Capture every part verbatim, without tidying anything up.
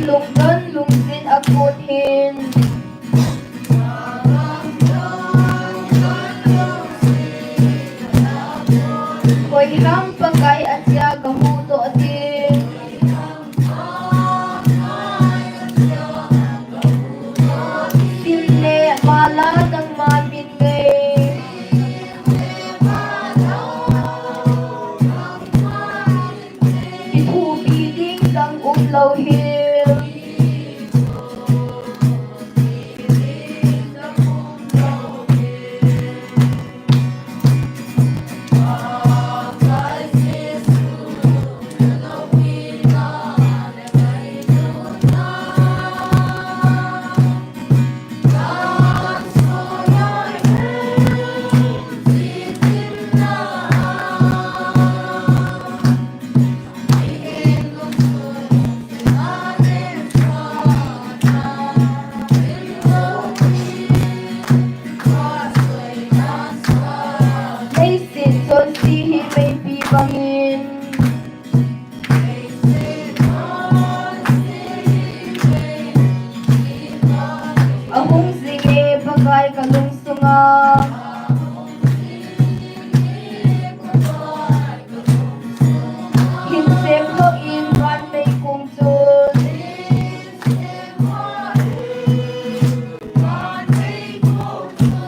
Lungdon lungset a kon hin. Koiham Pakai a chia ka huhdoh ding. Sim le mala nangma min ngei. Kithupi ding dang umlou hi. Leiset chonse hi meipi bangin. Ahung jing e Pakai ka lungsunga. Hin semdoh in van meikong chun.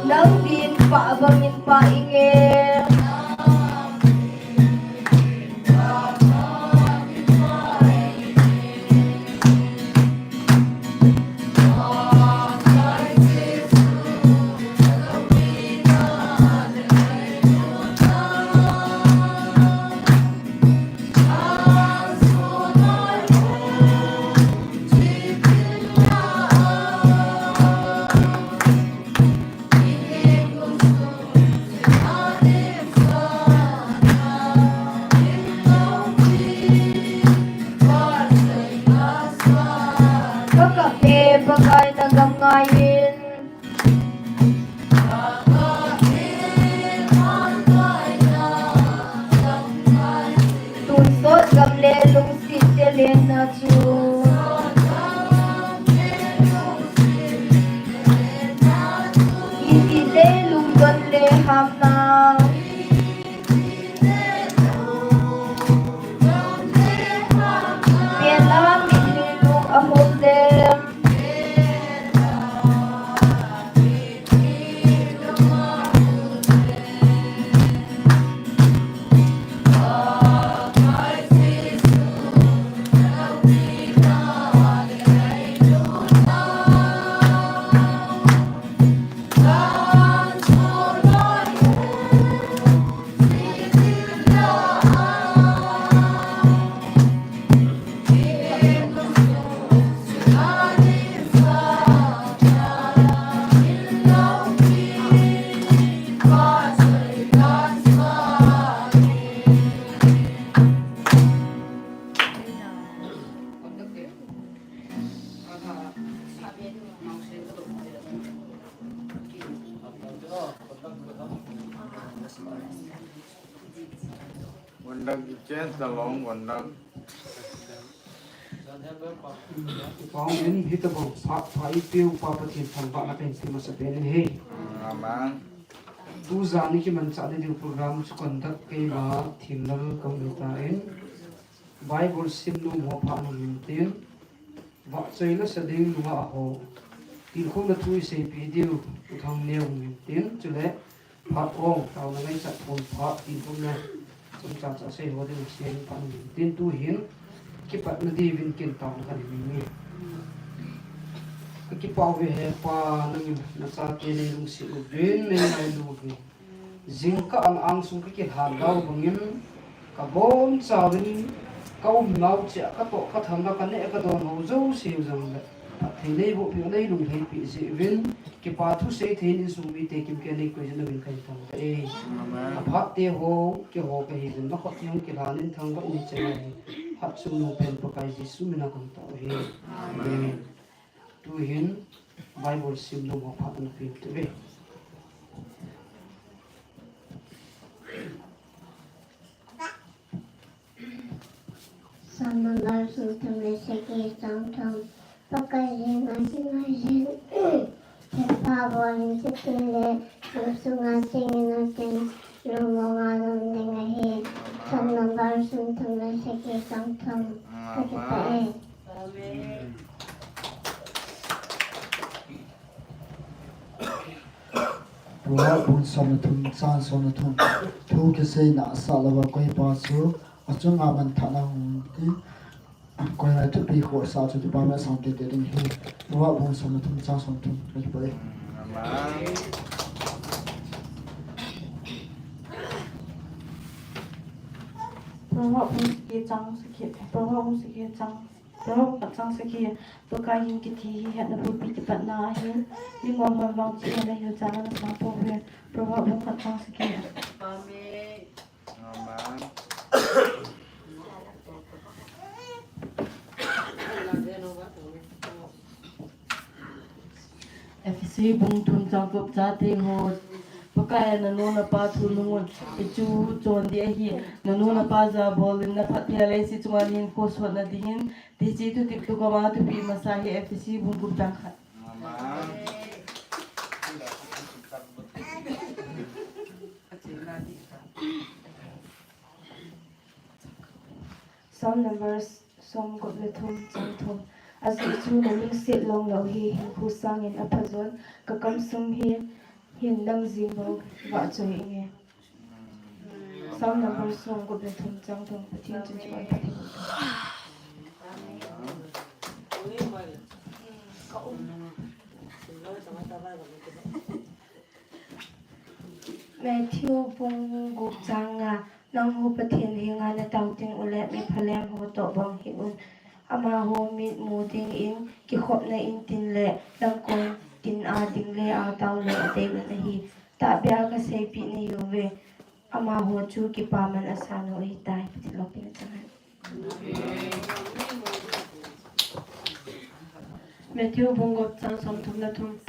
Nang din pah bangin pah inge. Ka kap e Pakai na gam ngai in. Tonsot gam le lungset te lenna chu. Iti le lungdon le hamna. Bela mitlhi lung ahung dem. One lakh, you change the long one lakh. Pau in hitabang pha, pha i piu pa Pathen thangvahna kahin pe masa pen in ahi. Amen. Tujan i kimanchah na diu program chu conduct kei ma Thimlal ka hung hi tan. Bible simnom ho pha nung hin tin. Vahchoi nasa ding nungah ho. Tilkhouna thu i seipeh diu, U Thangneo hung hin tin. Chule, phat ong, taona ngaichat phon phat, tilkhouna chomcha cha sei ho ding, sei ding phat hung hin tin. Tu hin, kipatna diuvin ken taona kahin nei e. Ka kipah uve he Pa, nangin nachate nei lungset uvin, nei ngailu uvin. Jingkah ang angsung ka kilhan dau bangin, ka bonchauvin, ka umnau cheh a, ka toh ka thang a, ka neh ka don ho jouse u jong le, phatthei nei boh peh, nei lunglhai peh jeh uvin, kipa thusei thei in insung mite kimkei nei koi jeh in na min kahin thangvah e. Amen. Aphat te ho, keiho kahi jeh in, na khut te hung kilhan in thangvah in chang ahi. Hatchungnung pen Pakai Jesu min a kahin tao e. Amen. Amen. Tu hin Bible simnom ho phat ana pe u hite. Psalm number sum thum le sagi chang thum. Pakai jeng a jing a jing. Thempa bol in chutile, lungsunga jing in atin, lungmonga lom ding ahi. Psalm number sum thum le sagi chang thum. Kakipah e. Amen. Proverb bung som le thum, chang som le thum. Thu kiseina asah louva koipa chu achunga manthahna hung ti, koihai thupi khohsah chu Kipa min asang teitei ding ahi. Proverb bung som le thum, chang som le thum. Kakipah e. Proverb bung sagi chang sagi, Proverb bung sagi chang Proverb khat chang sagi, Pakai hin kithi hi hetna pulpit kipatna ahin, mi ngol hon vang chih hel ahile jana ana sang pouve. Proverb bung khat chang sagi. Amen. Amen. Ephesi bung thum chang gup, chate ho, Pakai a nanu napa thu nungun, hichu chon ding ahi, nanu napa jabol in naphat thei a leiset chunga nahinkho sotna dingin, tichu thutep tu gam a thupi masa ahi. Ephesi bung gup chang khat. Psalm number som gup le thum, chang thum. Ajeh chu nalungset longlou hi hinkho sangin aphajon, kakam sung hi hin nang jeng bou vahchoi inge. Psalm number som gup le thum, chang thum. Pathen chun chu an Pathen. Matthew bung gup chang nga, nangho Pathen henga natao teng uleh mi phalem ho toh bang hih un. Amaho mitmu dingin kikhopna in tin le lamkon tin a ding le a tao le adei un ahi. Tahbeh a kaseipeh nahiuve, amaho chu kipaman asan u ahitai. Pathen loupina chang hen. Matthew bung gup chang som thum le thum.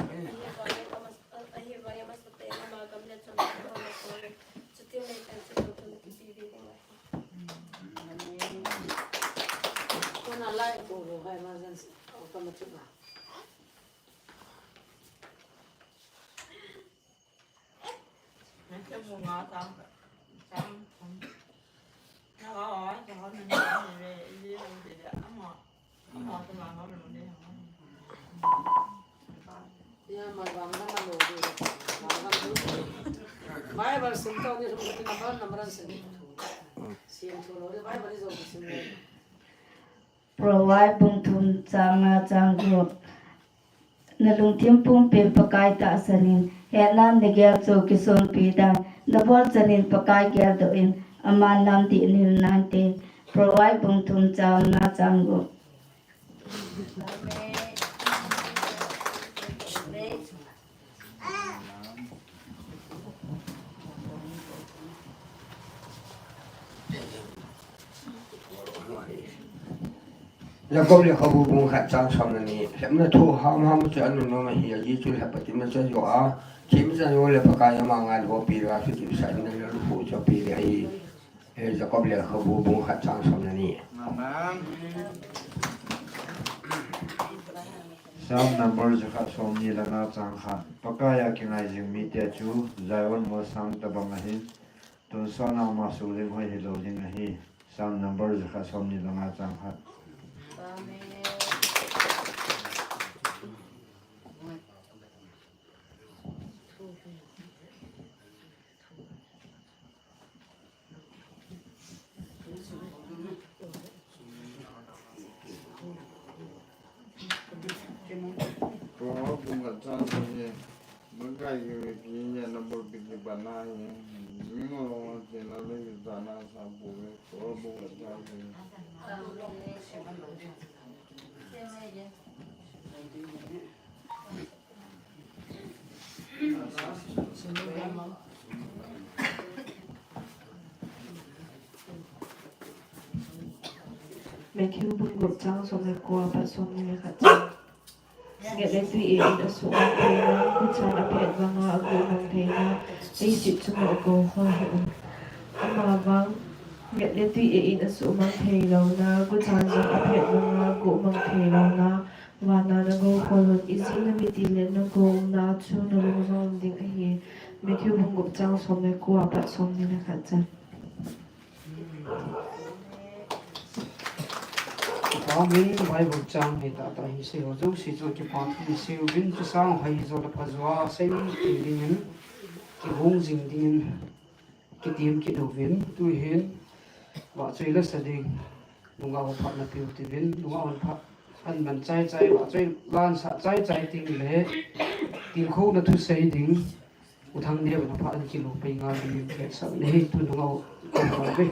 Bible sim tau ni, number, number sim. Sim thu lo, Bible ni jo sim le. Proverb bung thum chang nga chang gup. Nalungthim pumpin Pakai tahsan in, hetnan nagel chu kisonpi dan, nabol chan in Pakai geldoh in, aman lamdih nahil nante. Proverb bung thum chang nga chang gup. Jakob lekhabu bung khat chang som le ni, lhepna thu hamham chu anunnom ahi, ajeh chu lhep a timna chu ajo a, themna chu ajo le Pakai ama ngai le opi la thutep sah in le lukhuh chu ape ding ahi. He Jakob lekhabu bung khat chang som le ni. Amen. Psalm number jakhat somni le nga chang khat. Pakai a kingai jing mite chu Zion mol sang tobang ahin, tonsot a ama suhling hoi hilou ding ahi. Psalm number jakhat somni le nga chang khat. Amen. Proverb bung khat chang som ni, Pakai kipe hi hetna pulpit kipatna ahi, mi ngol hon vang cheh a leiset chunga ana sang pouve. Proverb bung khat chang som ni. Matthew bung gup chang som le ko apat somni le khat chang. Nget le tui in asuh mang theina, guchan aphet vanga agu mang theina, leiset chunga ago ho hih un. Amavang Nget le tui e in a suhmang thei louna, guchan jong a phet louna, guhmang thei louna, vana na go khol un, ijeh inem itile na go umna chu na lung jong um ding ahi. Matthew bung gup chang som le ko apat som ni le khat chan. Amen. Bible chang hi tahtah hin seiho jouse chu kipa thu hin sei uvin, chusang hoi jo le pha jo a sei thei dingin, kigong jing dingin, kitim kit uvin, tuhin vahchoi la sa ding, nungah ho phatna peu tivin, nungah hon phat an man chai chai, vahchoi la an sah chai chai ting le, tilkhouna thusei ding, U Thangneo in aphat in kilou pei ngal dingin kihetsah nahi, tu nungah ho phat ve.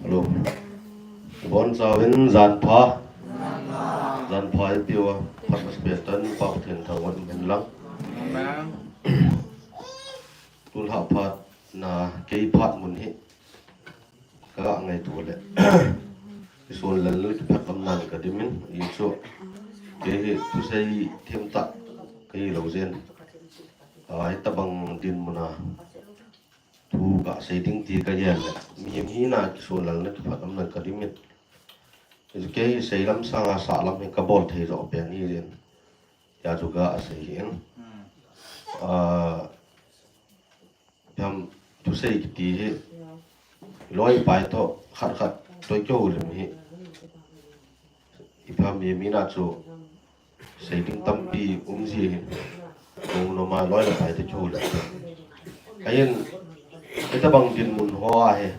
Hello. Bon chauvin jan pha. Jan pha ipi uva. Phat mas pen tan pa Pathen thangvah in lang. Tulha phat na kei phat mun hi. Ka ngaito le. Kison lal le kiphat lam nan ka dimin. Ichu. Kei hi thusei themtah. Kei lo jen. Ai tabang dinmun a. Thu kasei ding ti kagel le. Mihem hina kison lal na kiphat lam nan ka dimin. Ichu kei sei lam sanga sah lam hi kabol thei jo pen hi jen. Tia chu kasei hin. Ah, Ipi ham thusei kiti hi. Loi pai toh khat khat toh kihoulim hi. Ipi ham mi, mi na chu sei ding tampi um ji hi. Ko no ma loi le pai toh kihoulim. Ahin, hitabang dinmun ho a hi.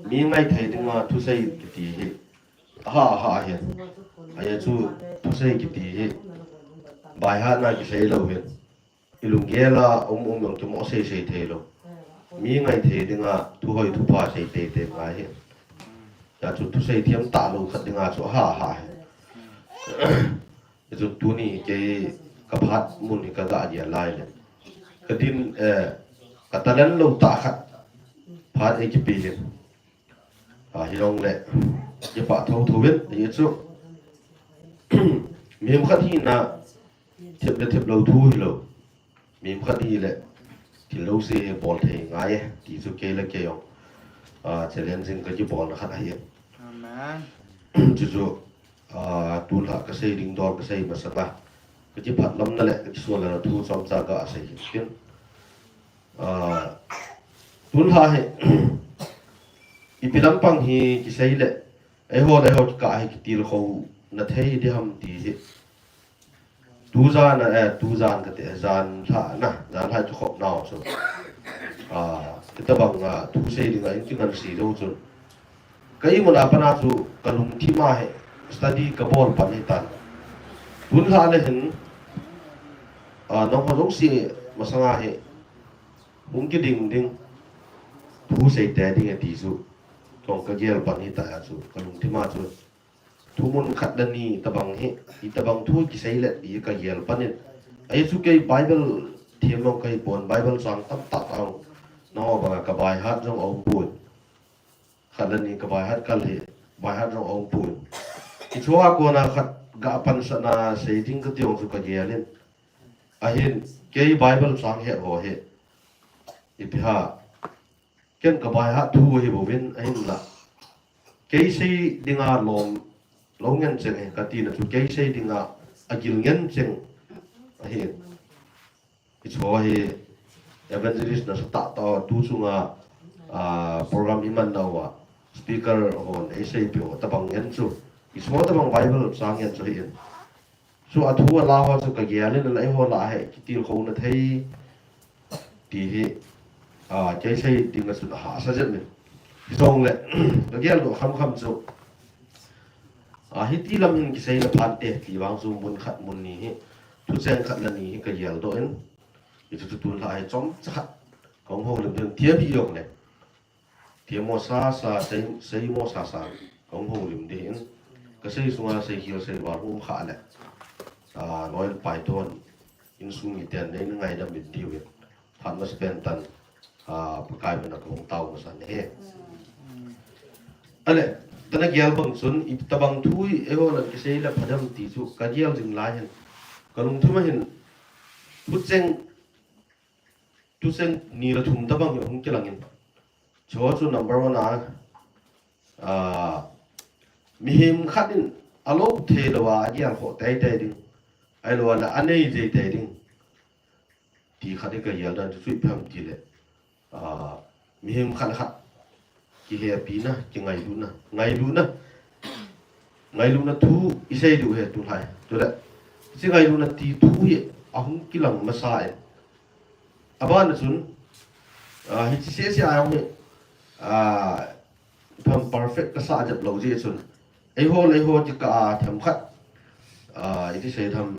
Mi ngai thei dinga thusei kiti hi. Aha, aha hi. Ahi chu thusei kiti hi. Baihat na kisei lou hin. I lunggel a um um jong kimoh sei sei thei lou. Mi ngai thei dinga thu hoi thu pha sei tei tei ngai hi. Tia chu thusei themtah lou khat dinga chu aha aha hi. Hichu tuni kei ka phat mun hi ka ga dia lai le. Ka din, eh, ka talent lou tah khat phat ei kipe hin. A, hilong le, kipah tho tho vin, ahi chu. Mihem khat hina, thep le thep lou thu hilou. Mihem khat hi le, thil lou se bol thei ngai e, ti chu kei le kei jong. A, challenging ka kibolna khat ahi. Amen. Chu chu, a, tulha ka sei ding dol ka sei masanga. Ka kiphat lamna le, ka kisual lamna thu chomcha ka sei hin. Ah, tulha hi, ipi lampang hi kisei le, eiho le eiho kikah hi kitilkhou na thei ding ham ti hi. Tujan a, eh, tujan kati, jan lha na, jan lha kikhop nau chu. Ah, hitabang, ah, thu sei dinga in kingansei jou chun. Ka imut a pat a chu ka lungthim a hi study ka bol pan hitan. Tulha le hin, ah, nangho jouse masanga hi hung kiding ding, thu sei tei ding e ti chu, kong ka gel pan hita a chu, ka lungthim a chu, thumun khat le ni tabang hi, hitabang thu kisei le ti ka gel pan in. Ahi chu kei Bible them jong ka hi pon, Bible chang tamtah a, nangho banga ka baihat jong aum pon. Khat le ni ka baihat kal hi, baihat jong aum pon. Hiche a kona khat ga pansatna sei ding kati jong chu ka gel in. Ahin, kei Bible chang het ho hi. Ipi ham. Ken ka baihat thu hi bouvin ahinla. Kei sei dinga lom, lou ngen cheng hi kati na chu kei sei dinga agil ngen cheng ahin. Hiche hi evangelist nasatah tah tu chunga, ah, program iman nauva speaker hon eiseipeh u tabang ngen chu. Hiche tabang Bible chang ngen chu ahin. Chu athu ala ho chu ka gel in, alai ho lah hi kitilkhou na thei ti hi, ah, kei sei dinga chu ahahsa jep in. Hijongle, ka geldoh khamkham chu, ah, hiti lam hin kisei na phante ti vang chu mun khat mun ni hi, thucheng khat le ni hi ka geldoh in, hichu chu tulha hi chomcha khat ka hung houlim ding thiam hi jongle. Thiam mo sasa, sei, sei mo sasa, ka hung houlim ding in. Ka sei sunga sei khel sei val hung kha le. Ah, Royal Python, insung miten nei na ngaidam in diu in. Phat masa pen tan, ah, Pakai min a ka hung tao masa na hi. Ale, tana gel bang chun, ipi tabang thu hi, eiho lah kisei le phadam ti chu, ka gel jing lai hin. Ka lungthim a hin, thucheng, thucheng ni le thum tabang hi hung kilang in. Chu chu number one a, ah, mihem khat in alou thei lou a, agel khoh tei tei ding. Ahilou le anei tei tei ding. Ti khat hi ka gel dan chu chu ipi ham ti le. Ah, mihem khat le khat kihepina, kingailutna, ngailutna. Ngailutna thu isei diu hi tulha hi. Chule, hiche ngailutna ti thu hi ahung kilang masa e. Abana chun, ah, hiche seh seh a jong hi, ah, tham perfect kasah jep lou jeh chun. Eiho le eiho kikah a themkhat ah, iti sei tham,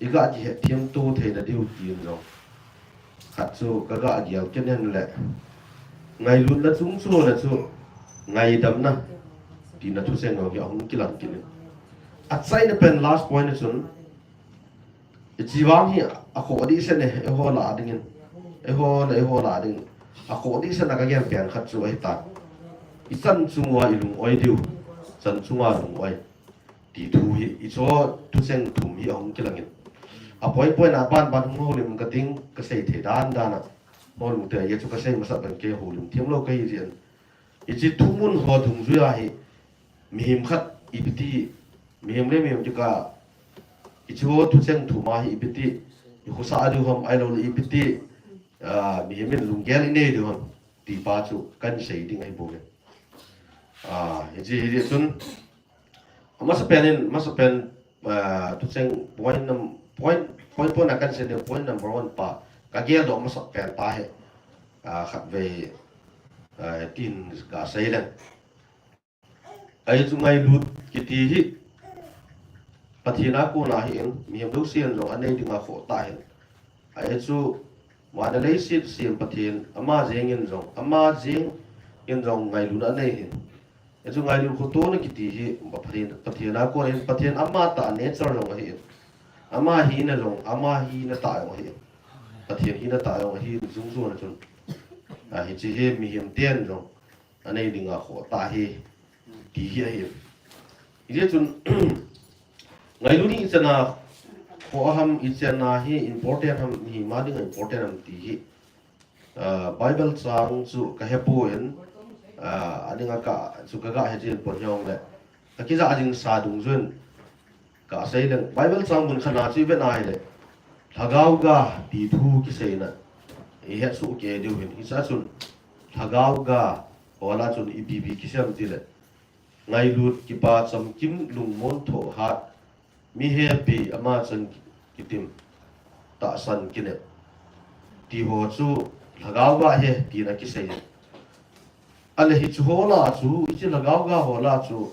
i ga kihet thiam to theina diu tin jong khat chu ka ga gel kit hen le, ngailutna chungchon a chu ngaidamna tina thucheng jong hi ahung kilang kit in. Achaina pen last point a chun, hiche vang hi akhoh ding sen e, eiho lah a dingin, eiho le eiho lah a dingin akhoh ding sen a ka gel pen khat chu ahitan. I chan chunga i lung-oi diu, chan chunga lung-oi. Ti thu hi, hicho thucheng thum hi ahung kilang in. A point point a ban ban hung houlim ka ding, ka sei thei dan dan a. Houlim te, hichu ka sei masat pen kei houlim thiam lou ka hi jeh in. Hiche thumun ho dungjui a hi, mihem khat ipi ti, mihem le mihem kikah, hiche ho thucheng thum a hi ipi ti, i khosa a diu ham ahilou le ipi ti, ah, mihem in lunggel i nei diu ham, ti pa chu kan sei ding ahi bou ve. Ah, hiche, hiche chun, amasa pen in, amasa pen, ah, thucheng point num-, point, point, point a kan sei ding, point number one pa, ka geldoh masa pen pa hi, ah, khatvei, ah, tin ka sei leng. Ahi chu ngailut kiti hi, Pathen a kon ahi in, mihem jouse in jong anei ding akhoh tah ahi. Ahi chu, van le leiset sem Pathen, ama jeng in jong, ama jeng in jong ngailutna anei ahi. Hichu ngailut khotona kiti hi, Pathen, Pathen a kon ahi, Pathen ama tah nature jong ahi in. Ama hina jong, ama hina tah jong ahi in. Pathen hina tah jong ahi, chungchon a chun. Ah, hiche hi mihem ten jong anei ding akhoh tah ahi, ti hi ahi. Hijeh chun, ngailut hi ichan a khoh ham, ichan a hi important ham, mihem a ding a important ham ti hi. Ah, Bible chang chu ka hepon, ah, ading a ka, chu ka ga he jin pon hiong le. Ka kija jing sa dungjuin, ka sei leng, Bible chang mun khat a chu i vet a ahile, Lhagao ga ti thu kiseina i het soh kei diu hin, hiche a chun Lhagao ga ho lah a chun ipi ipi kisei ham tile, ngailut, kipa chamkim, lungmon, thohhat, mi hepi, ama chan kitim, tahsan, kinep, ti ho chu Lhagao ga ahi tina kisei. Ahile hiche ho lah a chu, hiche Lhagao ga ho lah a chu,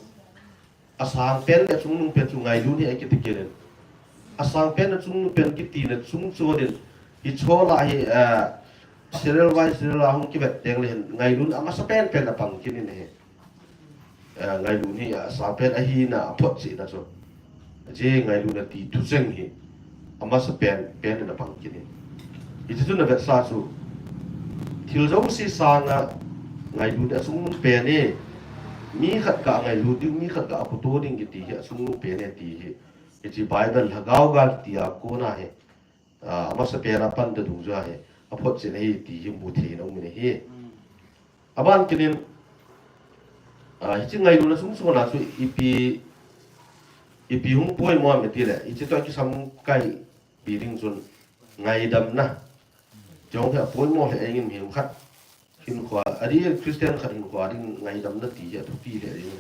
asang pen le achungnung pen chu ngailut ahi akiti kit in. Asang pen achungnung pen kitina chungchon in, hiche ho lah a hi, eh, serial by serial a hung kivet teng le hin, ngailutna amasa pen pen a pang kit in ahi. Eh, ngailutna hi asang pen ahina, aphotchetna chu. Hiche ngailutna ti thucheng hi amasa pen pen in a pang kit in. Hiche chu na vet sa chu, thil jouse sanga ngailutna achungnung pen e, mi khat ga ngailut ding, mi khat ga khoto ding kiti hi achungnung pen e ti hi. Hiche Bible Lhagao ga kiti a kon ahi. Ah, amasa pen a pan ta dungjuia hi, aphotchet ahi ti hi mu thei in aum in ahi. Aban kit in, ah, hiche ngailutna chungchon a chu ipi, ipi hung poimo ham itile, hiche toh kisamkai pi ding chun ngaidamna. Jong hi apoimo lheh in, mihem khat hinkho, adih Christian khat hinkho ding ngaidamna ti hi athupi lheh in.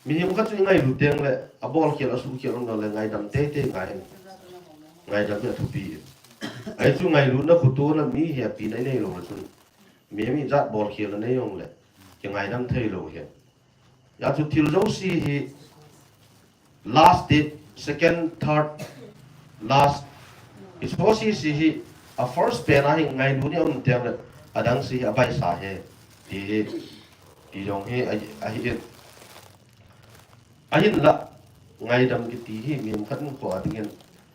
Mihem khat chu i ngailut teng le, abol khel, asuh khel um le, ngaidam teitei ngai in. Ngaidam hi athupi in. Ahi chu ngailutna khotona mi hepina i nei lou le chun, mihem ijat bol khel anei jong le, kingaidam thei lou ahi. Hijeh chun thil jouse hi last date, second, third, last. Hiche ho sese hi, a first pen a hi ngailutna um teng le, adang se hi abaisa ahi. Ti hi, ti jong hi, ahi, ahi in. Ahinla, ngaidam kiti hi, mihem khat hinkho a dingin,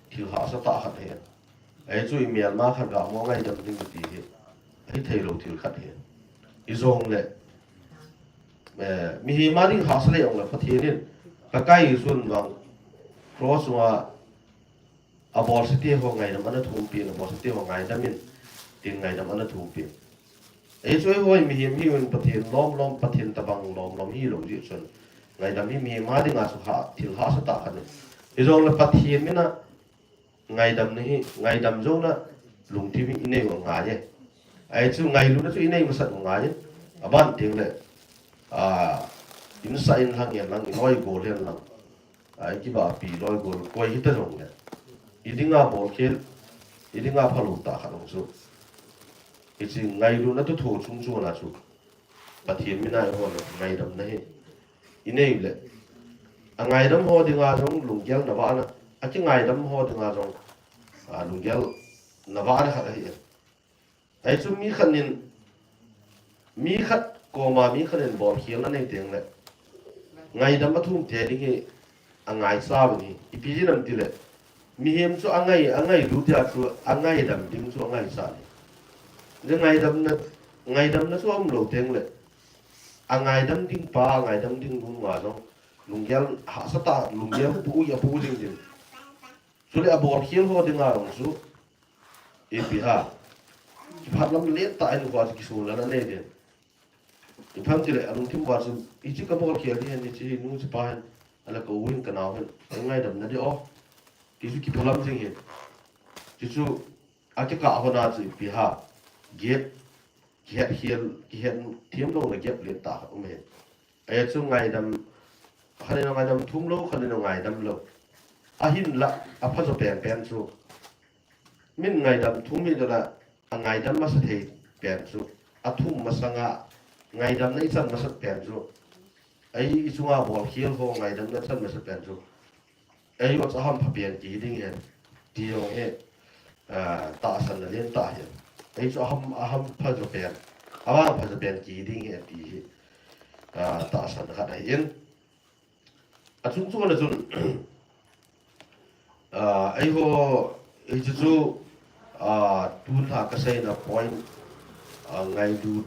thil hahsa tah khat ahi. Ahi chu i melma khat ga mo ngaidam ding kiti hi, ahi thei lou thil khat ahi. Hijongle, eh, mihem a ding hahsa le jong le Pathen in, Pakai Jesun vang, cross sunga abolse te ho ngaidam ana thumpin, abolse te ho ngaidam in, tin ngaidam ana thumpin. Ahi chu eiho mihem hi un Pathen lom lom, Pathen tabang lom lom hilou jeh chun, ngaidam hi mihem a dinga chu ha, thil hahsa tah khat ahi. Hijongle Pathen mina ngaidamna hi, ngaidam jouna lungthim hi i nei u angai e. Ahi chu ngailutna chu i nei masat u angai e. Aban teng le, ah, insa inlhang hen lang, iloi igol hen lang, ah, i kibahpi loi gol koi hita jong le, i dinga bol khel, i dinga phalou tah khat jong chu, hiche ngailutna thutho chungchon a chu, Pathen mina eiho ngaidamna hi i nei le, Angaidam ho dinga jong lunggel na vahna, akingaidam ho dinga jong, a, lunggel na vahna khat ahi. Ahi chu mi khat nin, mi khat koma mi khat nin bolkhelna nei teng le, ngaidam athum te ding hi angaisau ahi. Ipi jeh ham tile, mihem chu angai, angailut dia chu angaidam ding chu angaisau ahi. Le ngaidamna, ngaidamna chu aum lou teng le, angaidam ding pa, angaidam ding nu nga jong, lunggel hahsa tah, lunggel pu, apu ding ding. Chule abolkhel ho dinga jong chu, ipi ham, kiphat lam lentah in kho a chu kisunlelna nei ding. Ipi ham tile, alungthim uva chu, hiche kabolkhel ding ahi, hiche hi nu hiche pa hin, ahile ka u hin ka nao hin, eingaidam na ding o, ti chu kiphalam jing ahi. Ti chu, akikah hon a chu ipi ham, gap, kihet khel, kihet them louna gap lentah khat um ahi. Ahi chu ngaidam, khat in angaidam thum lou, khat in angaidam lou. Ahinlah, apha jo penpen chu, min ngaidam thum hi le, angaidam masa thei pen chu, athum masanga ngaidamna ichan masat pen chu, ahi, ichunga bolkhel ho ngaidamna chan masat pen chu, eiho chu ahampha pen kihi ding ahi, ti jong hi, a, tahsanna lentah ahi. Ahi chu aham, ahampha jo pen, avangpha jo pen kihi ding ahi ti hi, a, tahsan khat ahin. Achung chunga chun, a, eiho, hiche chu, a, tun a kaseina point, a, ngailut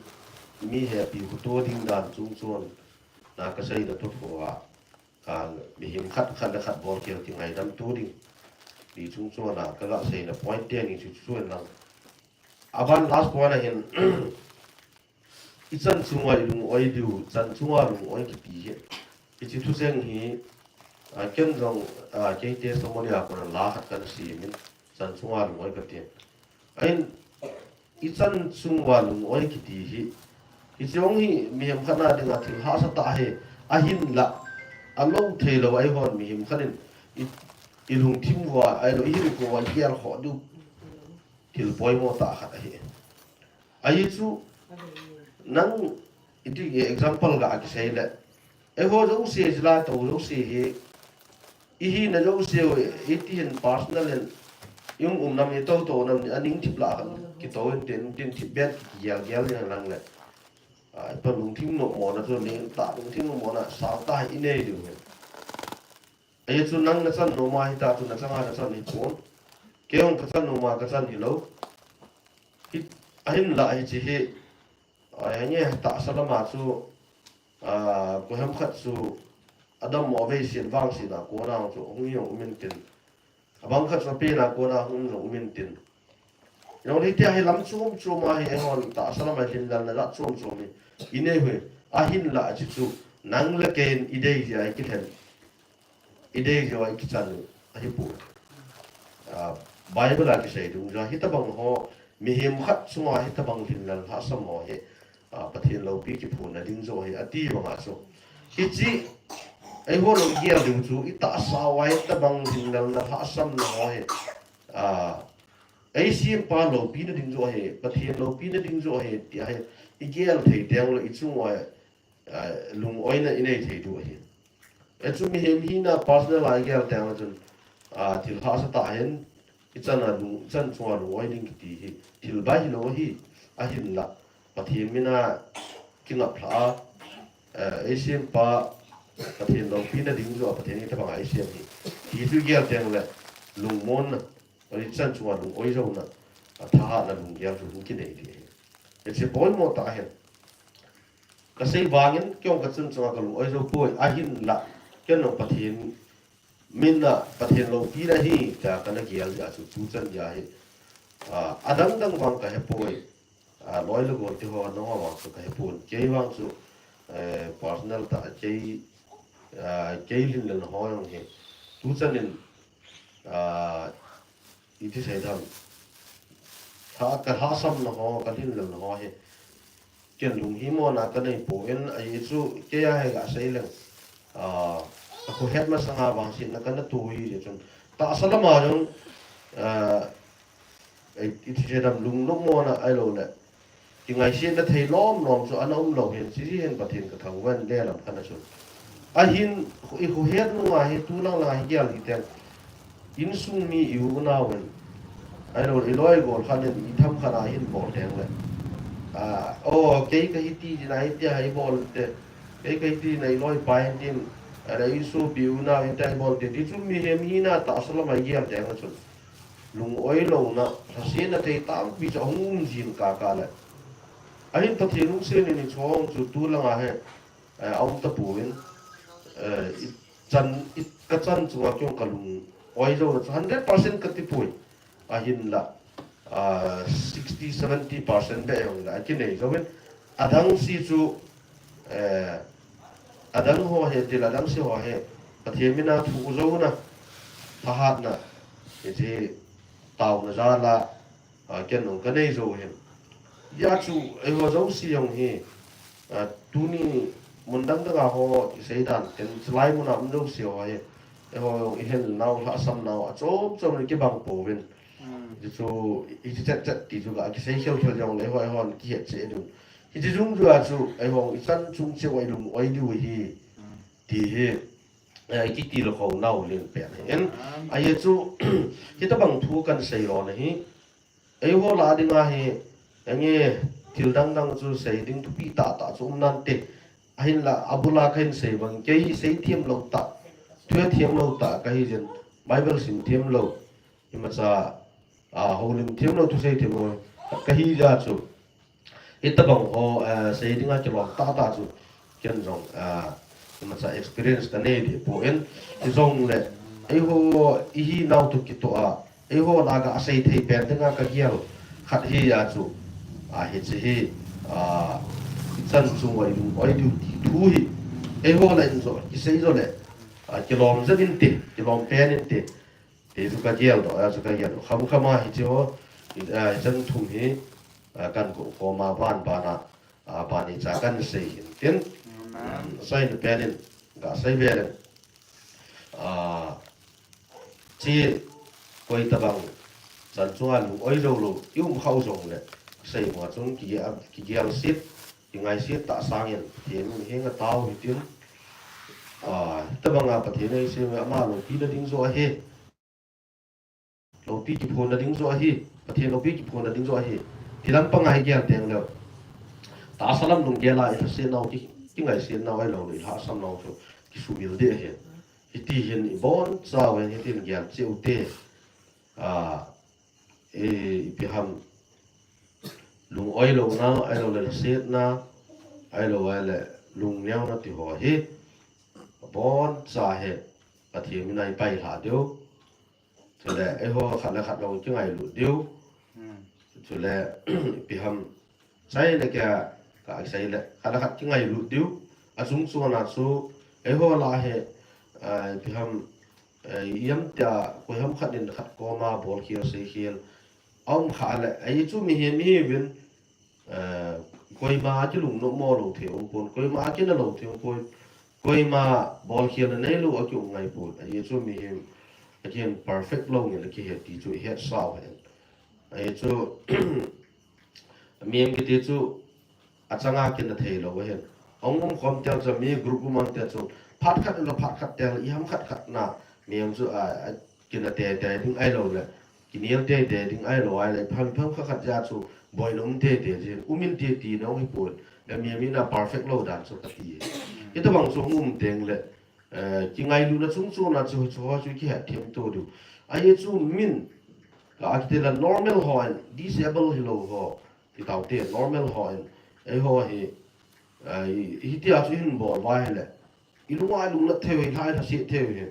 mi hepi khuto ding dan chung chun, a, kaseina thutho a, a, mihem khat, khat le khat bolkhel kingaidam to ding, ti chung chun a, kaga seina point teni chu chu lang. Aban last point ahin, ichan chunga ilung-oi diu, chan chunga lung-oi kiti hi, hiche thucheng hi, a, ken jong, a, kei testimony a kona la khat kana semin, chan chunga lung-oi kati. Ahin, ichan chunga lung-oi kiti hi, hiche jong hi mihem khat na dinga thil hahsa tah ahi, ahinlah, alou thei lou ahihon mihem khat in, i, ilungthim uva, ahilou, ihinkho uva igel khoh diu, thil poimo tah khat ahi. Ahi chu, nang, iti example ga kisei le, eiho jouse, hilai tou jouse hi, ihina jouse u, iti hin personal in, i um um nam hi, tou tou nam hi, aning thip lah khat kitou in tin, tin thip beh kigel gel in lang le, a, ipa lungthim nomna chu lentah, lungthim nomna sangtah hi inei diu ahi. Ahi chu nang nachan noma hita chu nachanga nachan hipon, kei jong kachan noma kachan hilou. Hi, ahinlah hiche hi, a, nge tahsa lama chu, a, koiham khat chu adammo veiset vangsetna kona chu hung hi jong um intin, abang khat chu apenna kona hung jong um intin, jong hitia hi lam chom chom a hi eihon tahsa lama lhinlelna jat chom chom hi inei u ahi. Ahinlah hiche chu nang le kei in idei jeh a ikilhen, idei jeh a ikichan u ahipoi. A, Bible a kisei dungjui a hitobang ho, mihem khat chunga hitobang lhinlel lhahsam ho hi, a, Pathen loupi kiphonna ding joh ahi ati banga chu, hiche, eiho lou gel diu chu, itahsa uva hitobang lhinlelna lhahsamna ho hi, a, eisempa loupina ding joh ahi, Pathen loupina ding joh ahi, tia hi igel thei teng le ichung uva, a, lung-oina inei thei diu ahi. Ahi chu mihem hina personal a igel teng le chun, a, thil hahsa tah ahin, ichan a lung, ichan chunga lung-oi ding kiti hi thil bai hilou ahi, ahinlah, Pathen mina kingap lhah a, a, eisempa, Pathen loupina ding joh a Pathen hitobanga eisem ahi, ti chu igel teng le lungmonna, ichan chunga lung-oi jouna, a, thahatna lunggel chu hung kinei ding ahi. Hiche poimo tah ahin, kasei vangin, kei jong kachan chunga kalung-oi jou poi, ahinlah, ken jong Pathen mina, Pathen loupina ahi tia kana gel jeh a chu tuchan geiya hi, a, adang dang vang kahepoi, a, loi le gol te ho nangho vang chu kahepon, kei vang chu, eh, personal tah, kei, a, kei lhinlelna ho jong hi, tuchan in, a, iti sei dam, lha, kalhahsamna ho, kalhinlelna ho hi, ken lunghimona kanei pon, ahi chu keiya hi gasei leng, a, kakhohet masanga vangsetna kana to hi jeh chun, tahsa lama jong, a, iti sei dam, lungnopmona ahilou le, kingaisetna thei lom lom chu ana um lou hin, hiche hin Pathen kathangvah in le lam khat a chun, Ahin, i khohet nunga hi, tulang langa hi gel hi teng. Insung mi i u nau in. Ahilou, i loi gol khat in, i tham khat a hin bol teng le. Ah, oh, kei ka hi ti, ti na hi ti a hi bol te. Kei ka hi ti na i loi pa hin tin. Ahilou, i sopi u nau hin ti a hi bol te. Ti chu mihem hina tahsa lam a i gel teng a chun. Lung-oi louna, lhasetna thei tampi chu ahung um jin kaka le. Ahin Pathen lungset in i chong chu tulang a hi, eh, aum tapon, eh, i chan, i ka chan chunga kei jong ka lung-oi louna chu hundred percent ka ti poi. Ahinla, ah, sixty, seventy percent beh jong la, a kinei jouvin. Adang si chu, eh, adang ho hi, til adang si ho hi, Pathen mina thu jouna, thahatna, hiche taona jal a, ah, ken jong ka nei jou hin. Hijeh chun, eiho jouse jong hi, ah, tuni mun dang dang a ho kisei dan, ken chulai mun a um jouse ho hi, eiho jong i hel nau, lhahsam nau, achom chom in kibang pouvin. Hmm. Hichu, hichu chet chet ti chu ka kisei khel khel jong le, eiho, eihon kihet cheh diu. Hichu jung jua chu, eiho i chan chung cheh uva i lung-oi diu hi, hmm, ti hi, eh, kiti lo kho nau len pen ahi. En, hmm, ahi chu, hitabang thu kan sei lona hi, eiho lah dinga hi, enge, thil dang dang chu sei ding thupi tah tah chu um nante. Ahinla, abul a kahin sei bang, kei sei them lou tah, thu he them lou tah kahi jin, Bible sim them lou, imacha, ah, houlim them lou, thusei them lou kahi jeh chun. Hitabang ho, eh, sei dinga kilom tah tah chu, ken jong, ah, imacha experience ka nei deh poi. Hijongle, eiho i hi nau toh kitoh a, eiho lah a ka sei thei pen dinga ka gel khat hi a chu, ah, hiche hi, ah, i chan chung uva i lung-oi diu ti thu hi, eiho lah in jong, kisei jong le, ah, kilom jep inte, kilom pen inte. Ti chu ka gel doh, a chu ka gel doh. Kham kham a hiche ho, i, a, i chan thum hi, a, kan ko khom a ban ban a, a, ban icha kan sei hin tin. Amen. Um, sei na pen in, ka sei ve leng. A, chi koi tabang, chan chunga lung-oi lou lou, i um khau jong le, sei mo chung ki, a, kigel sit, kingai sit tah sangin, ti min hi nga tao hi tin. A, tabang a Pathen ei sei ama loupi na ding jo ahi. Loupi kiphonna ding jo ahi, Pathen loupi kiphonna ding jo ahi. Ti lampang a hi gel teng leu, tahsa lam lunggel a i lhaset nau, ki, kingaisiet nau ahilou le i lhahsam nau chu kisumil deh ahi. Hiti hin i boncha uvin hitin gel cheh u te. A, i, ipi ham, lung-oi louna, ahilou le lhasetna, ahilou le lungneo na ti ho hi. Boncha hi Pathen mina i pai lha diu. Chule, eiho khat le khat jong kingailut diu. Hmm. Chule, ipi ham, sei le kei a, ka sei le, khat le khat kingailut diu. Achung chon a chu, eiho lah hi, ah, ipi ham, eh, iam tia, koi ham khat in khat koma bol khel, sei khel. Aum kha le, ahi chu mihem, mihem in, Eh, koima a kilungnom mo lou thei um pon, koima a kina lou thei um pon, koima bolkhelna neilou a ki um ngai pon. Ahi chu mihem, akihen perfect lou nge la kihe ti chu ihet sau hen. Ahi chu, mihem kiti chu achanga kina thei lou hen. Ong um khom tel chu mi group um ang tel chu, phat khat la phat khat tel, iham khat khat na, mihem chu a, a kina tete ding ahilou le, kinel tete ding ahilou ahile, pham, pham khat khat ja chu boina um tete jin, um inte ti nong hi pon, le mihem in a perfect lou dan chu kati. Hitabang chu um teng le, eh, kingailutna chung chon a chu, chu ho chu kihet them to diu. Ahi chu min, ka kiti la normal ho and disable hilou ho, ti tau te normal ho and, eiho hi, eh, i, hitia chu hin bol uva ahile, i lunga i lungna thei u hi, lhai lhaset thei u hi.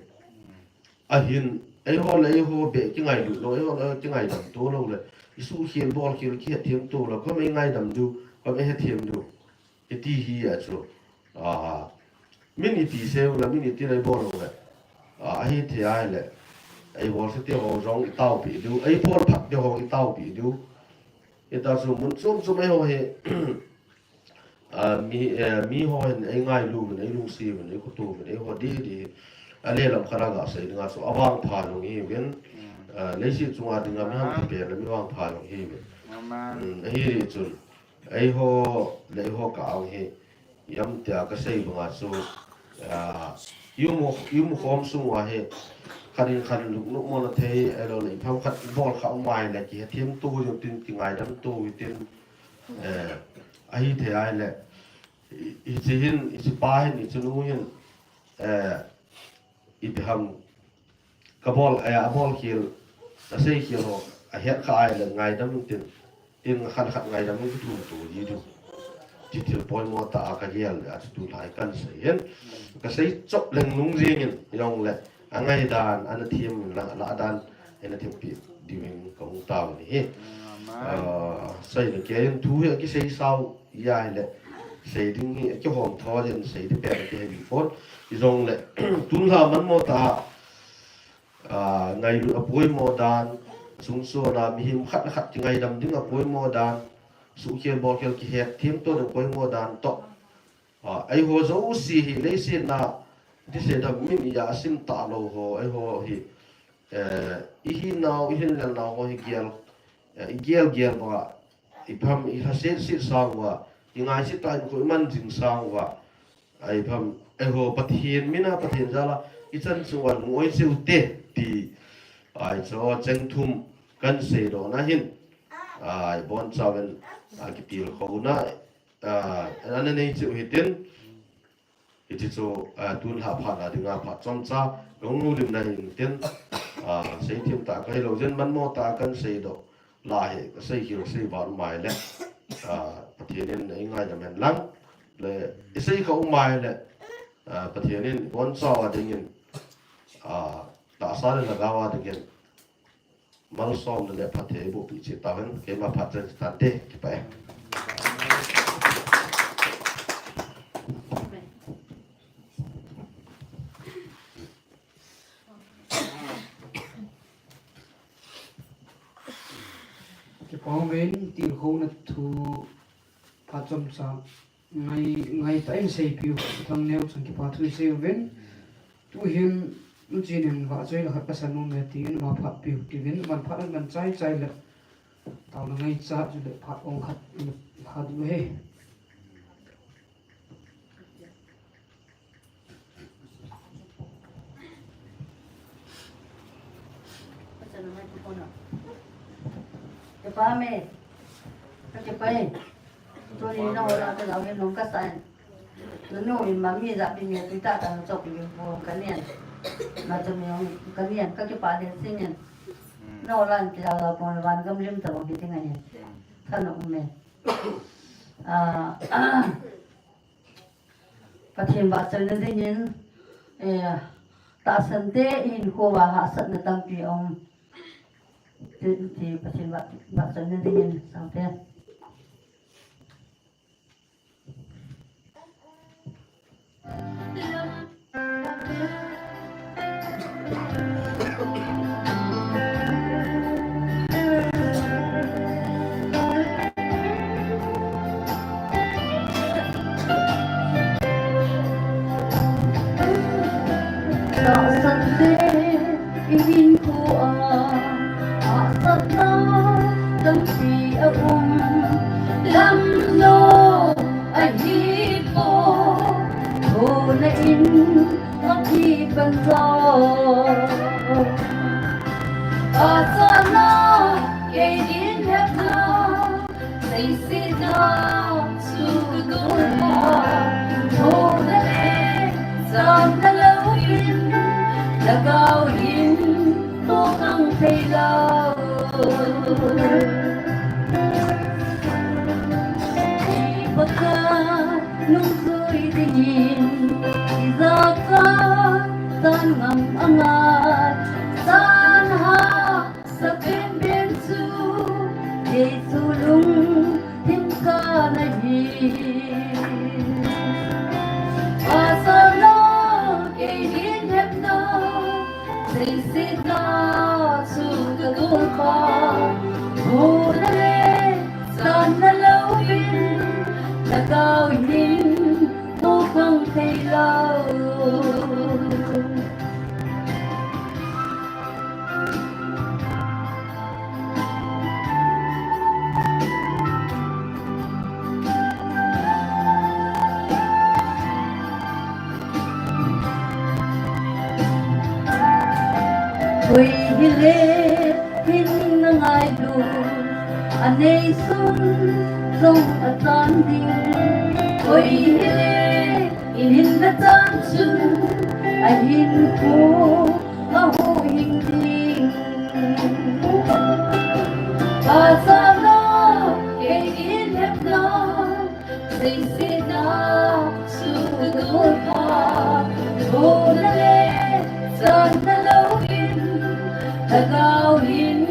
Ahin, eiho le eiho beh kingailut lou, eiho le eiho kingaidam to lou le, i suhkhel bolkhel kihet them to lou, koi ma i ngaidam diu, koi ma i het them diu. Hiti hi a chu, a, min iti sei u le, min iti le i bol u le, a, ahi thei ahile, ei bolse te ho jong i taopi diu, ei bol phat te ho i taopi diu. Hita chu mun chom chom eiho hi, A, mi, eh, mi ho hin ei ngailu uvin, ei lungset uvin, ei khoto uvin, eiho didi hi. A le lam khat a gasei dinga chu avangpha jong ihiuvin. Mm. A, leiset chunga dinga mi hamtha pen le mi vangpha jong ihiuvin. Amen. Mm, ahi chun. Eiho, le eiho ka ang hi. Iam tia kasei banga chu. Ah, i um, i umkhom sung uva hi, khat in khat lungnom mona thei, ahilou le ipi ham khat bol kha um ahile, kihethem to u hitin, kingaidam to u hitin, eh, ahithei ahile, i, hiche hin, hiche pa hin, hiche nu hin, eh, ipi ham, kabol, eh, abol khel, asei khel ho, ahet kha ahile, ngaidam intin, in khat khat ngaidam in kithum to ji diu. Hiche thil poimo tah a kagel le, achu tulai kahin sei hin. Kasei chop leng nung jing in, jong le, angai dan, ana them, la, la dan, ana thempi diuvin kahung tao ni hi. Amen. Ah, seina kei in thu hi akisei sao, ahile, sei ding hi akihom tho jin, sei ding pen akihei pon. Ijong le, tulha manmo tah a, ah, ngailut apoimo dan, sung sona mihem khat le khat kingaidam ding apoimo dan, suhkhel bolkhel kihetthem to ding apoimo dan toh. Ah, eiho jouse hi leiset a, ti sei dam min i asim talou ho, eiho hi, eh, ihinau, ihinlel nau ho hi gel, eh, igel gel banga, ipi ham, ilhaset set sang uva, ingaiset tah in kho iman jing sang uva, ipi ham, eiho Pathen mina, Pathen jala, ichan chunga lung-oi cheh u te, ti, ah, hiche cheng thum kahin seidoh na hin, ah, ibonchauvin, ah, kitilkhouna, ah, ana nei cheh u hitin, hiche chu, ah, tulha phat a dinga phat chomcha, kahung houlim na hin tin, ah, seithem tah kahilou jeh in manmo tah a kahin seidoh. La hi, kasei khel sei val um ahile, ah, Pathen in eingaidam hen lang. Le, isei kha um ahile, ah, Pathen in ibonchauva dingin, ah, tahsa le lhagao a dingin, malsomna le phatthei eiboh peh cheh tahen, keima phat chan tante, kipah e. Kipah uvin, tilkhouna thu phat chomcha ngai, ngaitah in seipeh u, Thangneo chun kipa thu isei uvin. Tuhin, nuchin in vahchoi le khat kasan nom e tin, ama phat peh u tiuvin, aman phat aman chai chai le, taona ngaichat chule phat ong khat in phat u he. Kipah me. Kakipah e. Tuni nahol a ka lau hin nung kasa in. Nunu in mami ja pi me tui tah tah chop pi pu kanian. Ma chom yong kanian kakipah le singin. Nahol a in kila la pon van gam lim ta bang kiti ngai in. Thanop me. Ah, Pathen vahchoina dingin, eh, tahsan te hinkho uva hahsatna tampi aum. Ti, ti Pathen vah, vahchoina dingin, sangpen. Tahsan te i hinkho a, hahsatna tampi aum. Damlou ahi poi, thouna in akipan jo. Tahsanna, kei dinhepna, seisetna, chu kadon poi, thouna le channa louvin, lhagao hin, toh khang thei lou. Pakhat nungjui dingin, ijakai chan ngam angai, chan hahsa penpen chu, Jesu lungthim kana hi. Tahsanna, kei dinhepna, seisetna chu kadon poi, thouna le channa louvin, lhagao hin, toh khang thei lou. Koi hile hin na ngailut, anei sun jong atan ding. Koi hile hin na chan chun, ahinkho ahuhhing ding. Pasal na kei in hepna, seisetna sugulpa, thohna le channa louvin, lhagao hin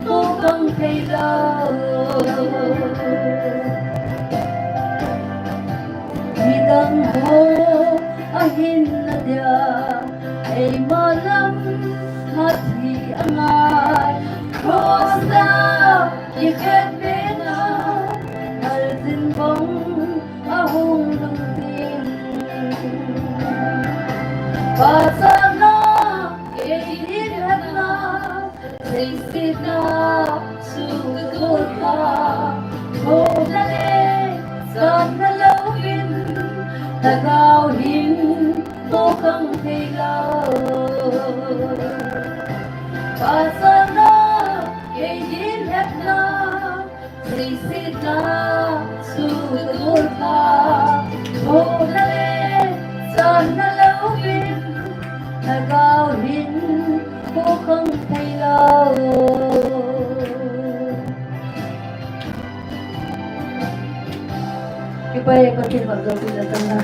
thohkhang thei lou. Midang ho ahinna dia, eima lam athi angai. Cross a ikhetbena, haltin bang ahung lhung ding. Pasal na kei in hepna, seisetna sugulpa, thohna le channa louvin, lhagao hin thohkhang thei lou. Pasal na kei in hepna, seisetna sugulpa, thohna le channa louvin, lhagao hin thohkhang thei lou. Kipa e, Pathen vang loupi na tang na.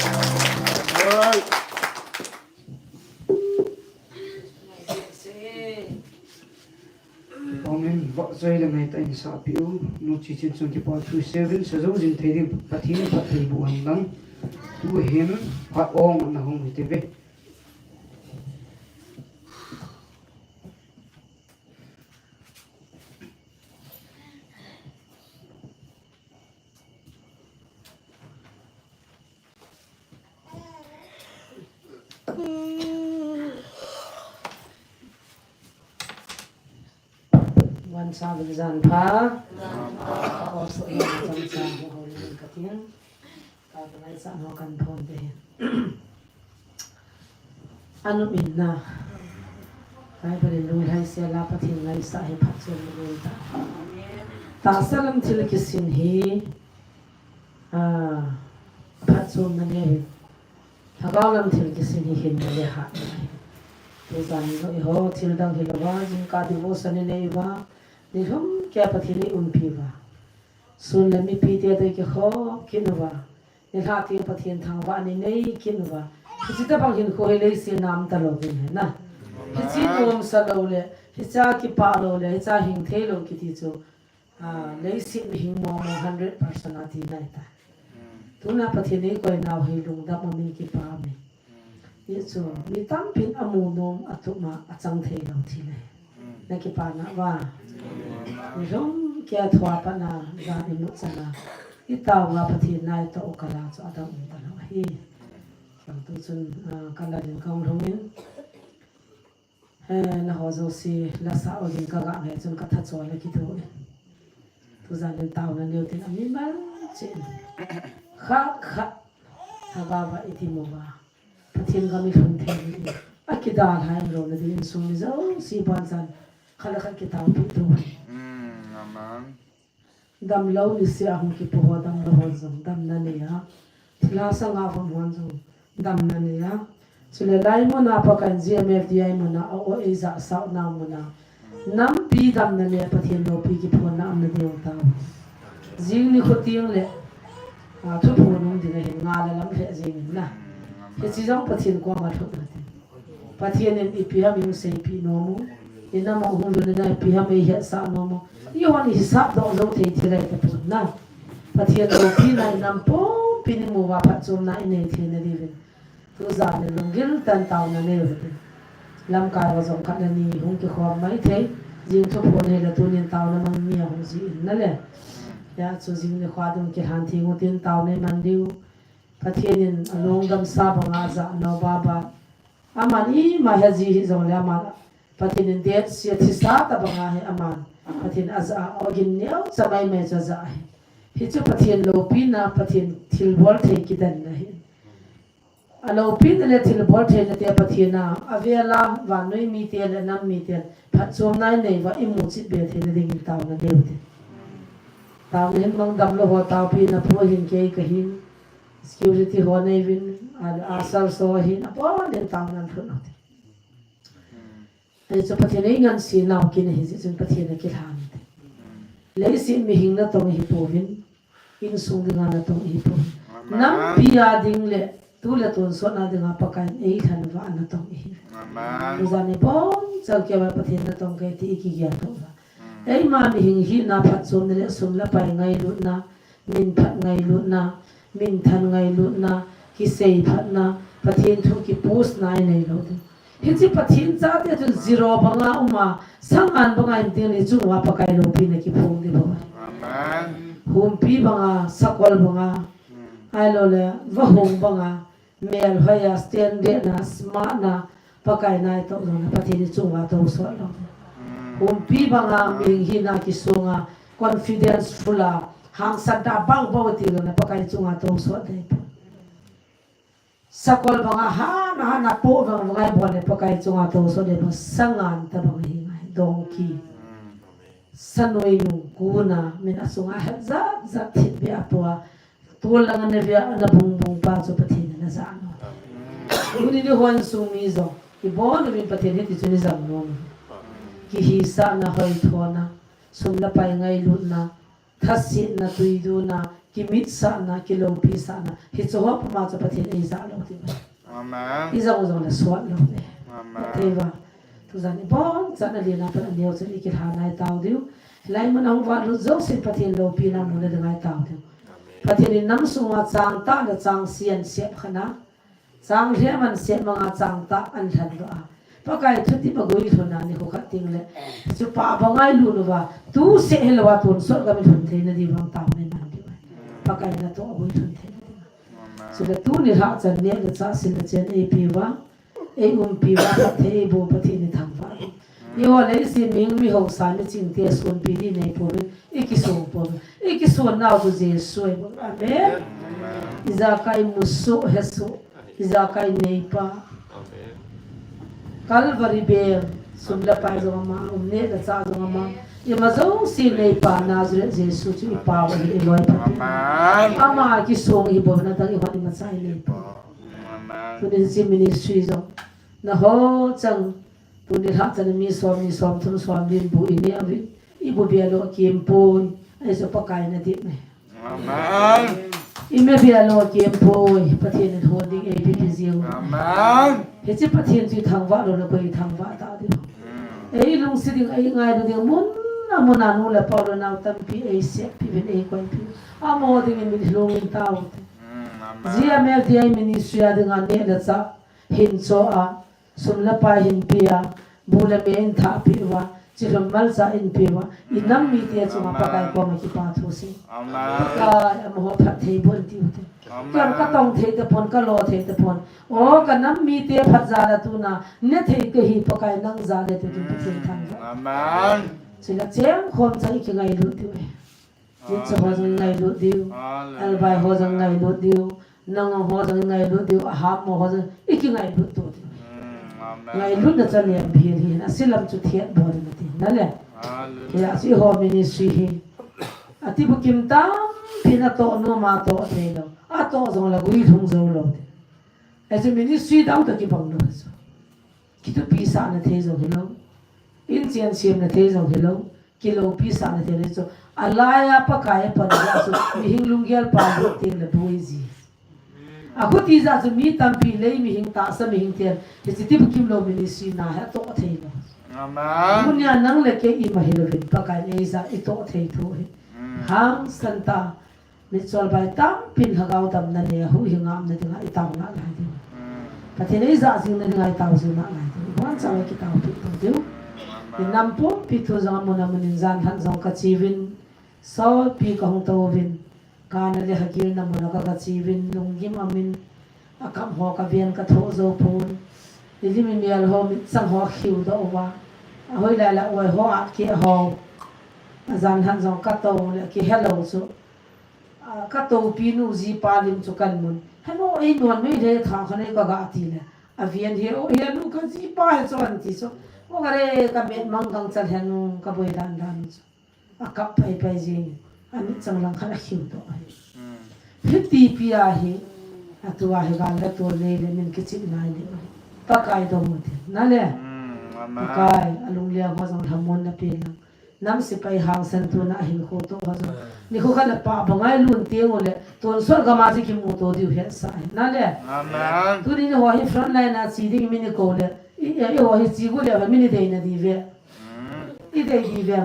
Amen. Vahchoi le ngaitah in sahpeh u. Nu Chichen Chungkipa thu seven, sa jou jing thei ding Pathen phatthei boh hen lang. Tuhin phat ong na hung hite ve. Jan sa, jan pha. Jan pha. Ka o so, jan sa, ho, ho, jan ka tin. Ka, ka lai sa, no, kan phon te. Anum in na. Bible in lunglhai sel a Pathen ngaisah hi phatchomna nei ta. Tahsa lam thil kisin hi, ah, phatchomna nei. Lhagao lam thil kisin hi hinna le hatna ahi. Tujan hi eiho thil dang hilou va, jingkah devotion i nei uva, nilhum kei a Pathen i umpi uva. Sun le mipi te toh i kikhop kit uva. Nilhah teng Pathen thangvahna i nei kit uva. Hiche tobang hinkho hi leiset a um talou ding ahi na. Hiche nomsa lou le, hiche a kipah lou le, hiche a hing thei lou kiti chu, ah, leiset mihing mong mong hundred percent a tina ahi ta. Tuna Pathen in eikoi nau hi lungdam um in kipa um e. Hichu mi tampin amu nom, atup a, achang thei lou thil ahi. Na kipa na uva. Nilhum kei a thua pat a jan i mu chan a, i tao uva Pathen na i toh u kal a chu adang um talou ahi. Kei tuchun, ah, ka lal in ka hung lhung in. Eh, nangho jouse, la sa o ding ka ga ngai chun ka tha chol a kitho in. Tujan in taona neo tin a mimal cheh in. Khat khat. Lhagao va i ti mo va. Pathen gam i lhung thei ni. A kidalhai lou na ding insung mi jouse ban chan. Khat le khat kitaopi to. Mm, amen. Damlou niseh a hung kipo ho, damlou ho jong damna nei a. Thilha sanga vom hon jong damna nei a. Chule lai mun a Pakai in G M F D I mun a, a o ei jahsah na mun a. Nampi damna nei a, Pathen loupi kiphonna umna ding tao. Jing nikho teng le, a, thuphon um ding ahin, nga le lam lheh jeng in na. Hiche jong Pathen koma lhutna ding. Pathen in ipi ham i hung seipeh nom u, i nam a hung lhun in ipi ham i hetsah nom u. Eihon i hisap doh jou thei thil ahi tapon na. Pathen loupina i nam pumpin i mu uva phatchomna i nei theina diuvin. Tujan in lunggil tah in taona nei u hite. Lamkai ho jong khat le ni hung kikhom mai thei. Jing thuphon hile tunin taona mang ni a hung ji in na le. Hijeh chun jing nikho ding kilhan theng u tin taona i man diu. Pathen in alung damsa banga ajah nau baba. Aman ima hi aji hijongle aman Pathen in deisah a thisa tobanga hi aman Pathen in ajah a, ogin neocha maimai chu ajah ahi. Hichu Pathen loupina, Pathen thilbol thei kidanna ahi. A loupina le thilbol theina te Pathen a, avel a vannoi mite le nam mite phatchomna inei uva imu chih be theina dingin taona nei ute. Taona hin mang damlou ho taopina pu hin kei kahin, security ho nei uvin, a, a salso hin, abon in taona lhun ute. Ahichu Pathen in eingansena u kin ahi jeh chun Pathen akilhan ute. Leiset mihing natong ihi pouvin, insung dinga natong ihi pouvin. Amen. Nampi a ding le tu le tonsot na dinga Pakai in eilhen uva natong ihi. Amen. Tujani bonchauva kei vang Pathen natong kei ti ikigel tou va. Mm. Eima mihing hina phatchomna le sum le pai ngailutna, min phat ngailutna, min than ngailutna, kisei phatna, Pathen thu kipostna inei lou ding. Hiche Pathen chate chun zero banga uma, sangan banga um teng le chunga Pakai loupina kiphong ding bou. Amen. Humpi banga, sakol banga, hmm, ahilou le, vahung banga, melhoiya, standard na, smart na, Pakai natoh lou na, Pathen in chunga tousot lou. Hmm. Humpi banga, mihing hina kisonga, confidence full a, hangsan tah bang bou ti lou na, Pakai chunga tousot ding. Sakol banga hana hana po bang banga ibol le Pakai chunga tousot le bang sangan tah bang hi ngai donkey. Sanoi nung kuna min asunga het jat jat thit be apoa. Tol langa navea nabung bung pa chu Pathen in ajah nom. Tuni nihon sung mi jong ibon uvin Pathen hiti chun ijam nom. Kihisahna, hoithona, sum le pai ngailutna, thasetna, tuiduna, kimitsahna, kiloupisahna. Hiche ho puma chu Pathen in eijah lou ding. Amen. Ijah u jong le sot lou ding. Amen. Thei va. Tujan ibon chan alina pan aneo chun ikilhan nai tao diu. Hilai mun a hung valut jousen Pathen loupina muna ding ngai tao diu. Amen. Pathen in nam sunga chang tah le chang sen sep khana. Chang lhem an sep manga chang tah an lhen doh a. Pakai thutep a guilhun a nikho khat teng le. Chupa banga ilut uva. Tu seh hilou a tonsot gam ilhun theina ding vang taona nei man diu. Pakai natoh a guilhun theina ding. Chule tuni lhah chan neh le chah sil le chen eipe uva. Eiumpi uva phatthei eiboh Pathen ithangvah. Eiho leiset mihing mi hausa mi chingte sonpi ding nei pouvin. Ikison pouvin. Ikison nau chu Jesu ahi bou. Amen. Ijakai musoh hesoh. Ijakai neipa. Amen. Calvary bel, sum le pai jong ama, um neh le chah jong ama. Ima jouse neipa Nazareth Jesu chu ipa ahi, iloipa. Amen. Ama kisong ihi bou na dang ihon imacha ineipa. Amen. Tuni hiche ministry jong. Naho chang, tuni lhah chan mi som ni som thum som li bu ineh uvin. Ibu bia lou akem poi. Ahi chu Pakai nadip me. Amen. Ime bia lou akem poi, Pathen in hon ding eipipi jing. Amen. Hiche Pathen chu ithangvah louna koi ithangvah ta ding. Mm. Eilungset ding, eingailu ding, mun a mun a nu le pa u le nao tampi eisepi uvin eikoipi. Amaho dingin mitlhi lhung in tao. Mm, amen. Jia mel tia ministry a dinga neh le chah hin cho a. Sum le pai hin pia, bu le me in thah peh uva, chilhum malcha in peh uva, inam mite chunga Pakai koma kipa thu sei. Amen. Pakai amaho phatthei boh in tiu te. Amen. Ken katong thei tapon, kalo thei tapon. O kanam mite phat jal a tuna, ne thei kahi Pakai nang jal e tin Pathen thangvah. Amen. Chule cheng khom chang ikingailut diu e. Mitcho ho jong ingailut diu. Hallelujah. Albai ho jong ingailut diu. Nang ho jong ingailut diu. Aham mo ho jong ikingailut to diu. Mm, amen. Ngailutna chu alem bel hi, aselam chu thet bol ding ati. Nale. Hallelujah. Hia chu eiho ministry hi. Ati bukim tampi natoh nom a toh thei lou. Atoh jong le guilhung jou lou ding. Ahi chu ministry dang toh kibang lou ahi chu. Kithupisahna thei jong hilou. Inchen semna thei jong hilou. Kiloupisahna thei le chu. Alai a Pakai apan jeh chu mihing lunggel pa lut teng le boi ji. Akhuti jeh chu mi tampi lei mihing tahsa mihing ten hiche tibukim lou ministry na hi atoh thei lou. Amen. Tunia nang le kei ima hilouvin Pakai in eijah itoh thei thu hi. Mm. Hangsan ta. Mitcho albai tampin lhagao damna le huhhing a umna dinga itao nalai diu. Mm. Pathen eijah jingna dinga itao jing nalai diu. Ibonchauva kitaopeh tou diu. Amen. Inam pumpi thu jong amun amun in jan lhah jong kache uvin. Solpi kahung tou vin. Kana le hagilna mun a ka, kache uvin. Lunggim amin. Akam ho kaven kathoh jou pon. Ilim imel ho mitchang ho khiu doh uva. Ahoilai la oi ho atkeh ho. Ajan lhah jong katou le kihelou chu. A, katoupi nu jipa lim chu kamun. Henu ei nuan mei le tha kha nei ka ga ti le. A vian he o he nu ka ji pa he chon ti chu. O ka re ka met mang gang chal he nu ka boi dan dan chu. A kap pai pai jing. A mit chang lang khat a khiu to. Hiti pi a hi. A tu a hi gal la tu nei le min kichim nai le. Pakai dong mo ti. Na le. Pakai a lung le ho jong thamon na pe lang. Nam sepai hangsan tuna ahin kho to ho jong. Ni kho khat le pa bangai lun teng u le, tonsot gam a ji kimu to diu hesa hi. Na le. Tuni ni ho hi front line a chi ding mi ni ko le. I, i, i ho hi chi gu le, mi ni dei na di ve. I dei di ve.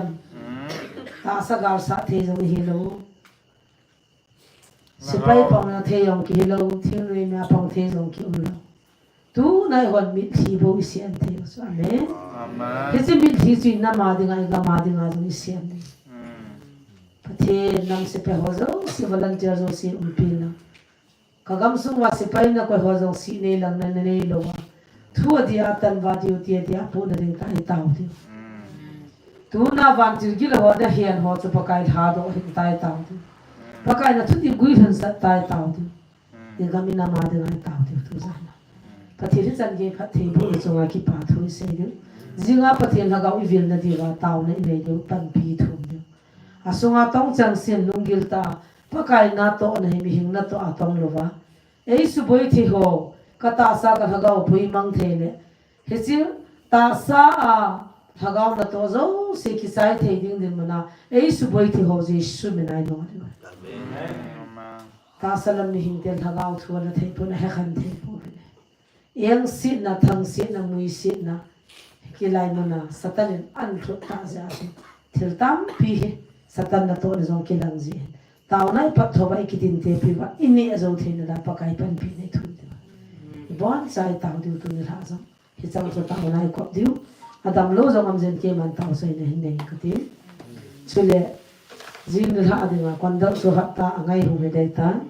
Tahsa gal sa thei jong hi lo. Sepai pang na thei jong ki hi lo, thingnoi mi a pang thei jong ki um lo. Tuna i hon mitlhi bou i sian thei u chu. Amen. Hiche mitlhi chu i nam a dinga, i gam a dinga jong i sian ding. Pathen nam sepai ho jouse, volunteer jouse umpi na. Ka gamsung uva sepai na koi ho jong si nei lang na nei lo a. Thu a dia tan va diu ti a dia pu na ding ta i tao diu. Tuna vantil gil ho na hian ho chu Pakai lha doh hin ta i tao diu. Pakai na thuti gui lhun sat ta i tao diu. I gam i nam a dinga i tao diu tu jan a. Pathen hi chan gei phat thei bou i chunga kipa thu i sei diu. Jinga Pathen lhagao i vil na diuva taona i nei diu panpi thum diu. A sunga tong chang sin lunggil ta Pakai na toh na hi mihing na toh a tong lova. Ei suboi thei ho ka tahsa ka lhagao pui mang thei le. Hiche tahsa a lhagao na toh jouse kisai thei ding din muna. Ei suboi thei ho Jesu min a i dong diu. Tahsa lam mihing te lhagao thu ana thei pon a he khan thei pon. Eng sitna, thang sitna, mui sitna, kilai muna Satan in an lhut ta jeh a thil tampi hi Satan na toh na jong kilang ji. Taona i pat thova i kitin te pi va i neh jou thei na da Pakai panpi nei thum diu. I bon chai tao diu tu ni lha jong. Hichang chu taona i kop diu. Adam lo jong am jen keiman tao soi na hin nei ka ti. Chule jing ni lha dinga kon dal chu hapta a ngai hung hi dei tan.